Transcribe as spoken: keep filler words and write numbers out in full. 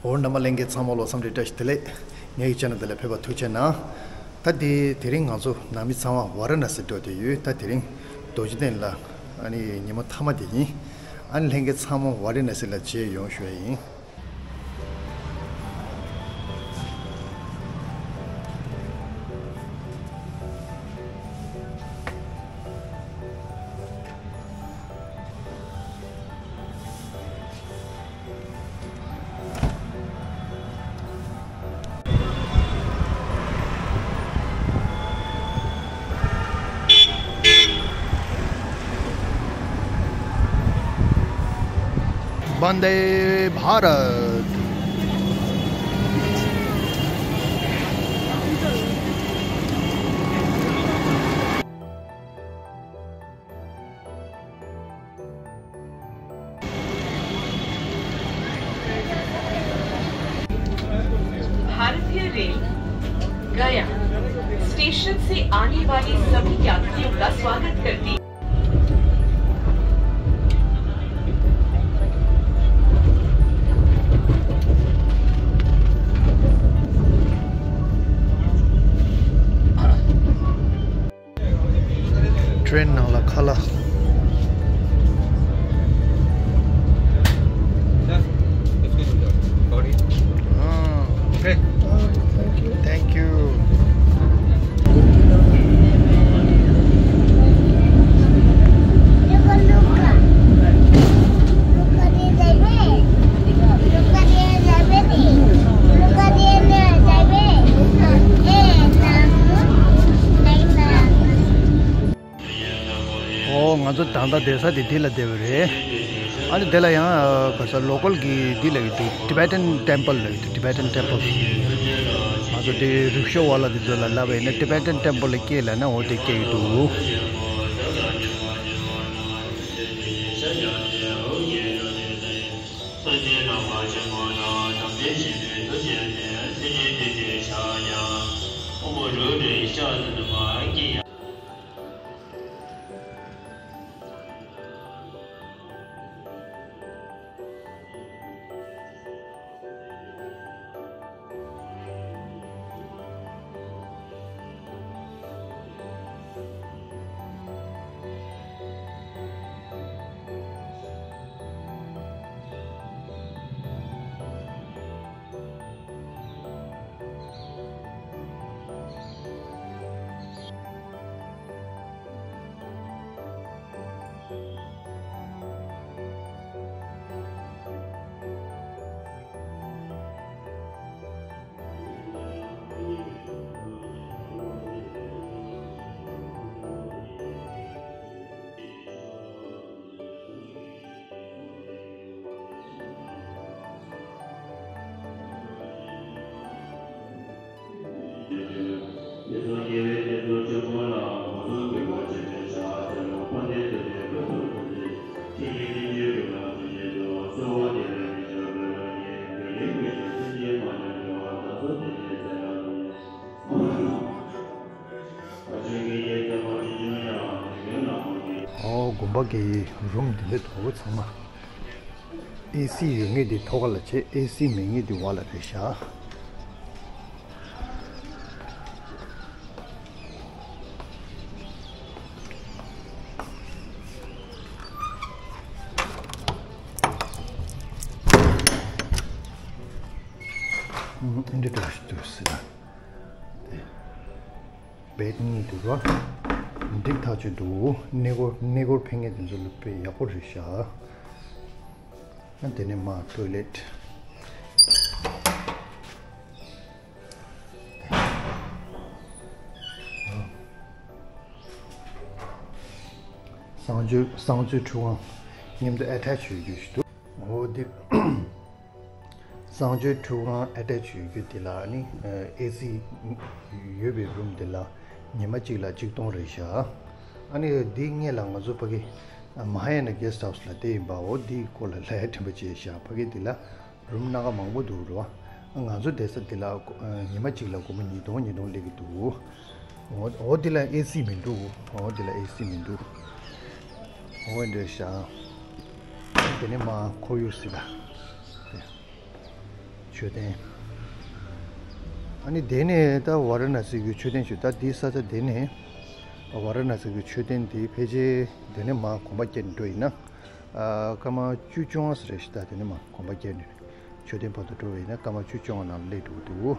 འོ། རྣམ་པ་ལྷན་རྒྱས་ཚང་མ་ལ་འཚམས་འདྲི་བཀྲ་ཤིས་བདེ་ལེགས། ངེད་ཀྱི་ཆེ་ནལ་འདི་ལ་ཕེབས་པར་ཐུགས་རྗེ་གནང་། ད་དེ་དེ་རིང་ང་ཚོ་ནང་མི་ཚང་མ་ཝཱ་ར་ཎ་སི་འགྲོ་བསྡད་ཡོད། ད་དེ་རིང་རྡོ་རྗེ་གདན་ལ་ཨ་ནི་ཉི་མ་མཐའ་མ་དེ་ཡིན། ཨ་ནི་ལྷན་རྒྱས་ཚང་མ་ཝཱ་ར་ཎ་སི་ལ་མཇལ་ཡོང་ཞུ་ཡ་ཡིན། वंदे भारत। भारतीय रेल गया स्टेशन से आने वाले सभी यात्रियों का स्वागत करती। ཊེན་ནང་ལ་ཁ་ལག Thank you. ཨོ། ང་ཚོ་ད་ལྟ་བསྡད་ས་དེ་འདི་ལ་བསྡད་པ་རེད། ཨ་ནི་དེ་ལ་ཡང་ག་ས་ལོ་ཀལ་གི་འདི་ལ་ཡོད་དུས་ཊི་བེ་ཊན་ཊེམ་པལ་ལ་ཡོད་དུས། ཊི་བེ་ཊན་ཊེམ་པལ། ང་ཚོ་དེ་རིག་ཤོ་ཝ་ལ་དེ་ཚོ་ལ་ལབ་པ་ཡིན་ན། ཊི་བེ་ཊན་ཊེམ་པལ་ལ་སྐྱེས་ལབ་ན་འོ་དེ་སྐྱེས་ཡོད་དུས། ཨོ། དགོན་པ་གི་རུམ་འདི་འདྲ་འདུག་ཚང་མ། ཨེ་སི་ཡོད་མཁན་དེ་ཐོག་ཁ་ལ་བྱས། ཨེ་སི་མེད་མཁན་དེ་འོག་ལ་རེད་ཤག་འདི་འདྲ་ཞིག་འདུག་ཟེར་ན། བེད་གཉིས་འདུག་ར། འགྲིག་ཐག་ཆོད་འདུག་གནས་སྐོར་གནས་སྐོར་ཕེབས་མཁན་དེ་ཚོ་ལ་དཔེ་ཡག་པོ་རེད་ཤག་ཨ། དེ་ནས་མར་ཊོའི་ལེཊ། གསང་སྤྱོད་གསང་སྤྱོད་ཁྲུས་ཁང་མཉམ་དུ་ཨེ་ཊེཆ་ཡོད་རྒྱུ་ཞིག་འདུག་འོ་དེ། གསང་སྤྱོད་ཁྲུས་ཁང་ཨེ་ཊེཆ་ཡོད་རྒྱུ་དེ་ལ་ནི་ཨེ་སི་ཡོད་པའི་རུམ་དེ་ལ་ཉི་མ་གཅིག་ལ་གཅིག་སྟོང་རེད་ཤག་ཨ་ནི་འདི་སྔོན་ལ་ང་ཚོ་ཕ་གི་མ་ཧཱ་ཡ་ན་གེ་སི་ཊི་ཧའུ་སི་ལ་བསྡད་ཡིན་པའོ། འདིའི་སྐོར་ལ་ལབ་ཡ་དྲན་པ་བརྗེད་ཤག་ཕ་གི་འདི་ལ་རུམ་སྣ་ཁ་མང་པོ་འདུག་རེད་བ། ང་ཚོ་བསྡད་ས་འདི་ལ་ཉི་མ་གཅིག་ལ་སྒོར་མོ་ཉིས་སྟོང་ཉིས་སྟོང་སླེབས་ཀྱི་འདུག་འོ་འོ་འདི་ལ་ཨེ་སི་མི་འདུག་འོ་འདི་ལ་ཨེ་སི་མི་འདུག་འོ་འདྲ་ཤག་དེ་ནས་མར་ཁོར་ཡུག་ཟེར་ད། མཆོད་རྟེན། ཨ་ནི་དེ་ནས་ད་ཝཱ་ར་ཎ་སི་གི་མཆོད་རྟེན་ཞུ། ད་དེའི་ས་ཆ་དེ་ནས་ཝཱ་ར་ཎ་སི་གི་མཆོད་རྟེན་དེ་ཕལ་ཆེར་དེ་ནས་མར་གོམ་པ་བརྒྱབ་འགྲོ་ཡིན་ན། ཨ། སྐར་མ་བཅུ་བཅོ་ལྔ་ཙམ་རེད་ཤག་ད་དེ་ནས་མར་གོམ་པ་བརྒྱབ་ནས་མཆོད་རྟེན་བར་དུ་འགྲོ་བ་ཡིན་ན་སྐར་མ་བཅུ་བཅོ་ལྔ་ནང་སླེབས་འགྲོ་གི་འདུག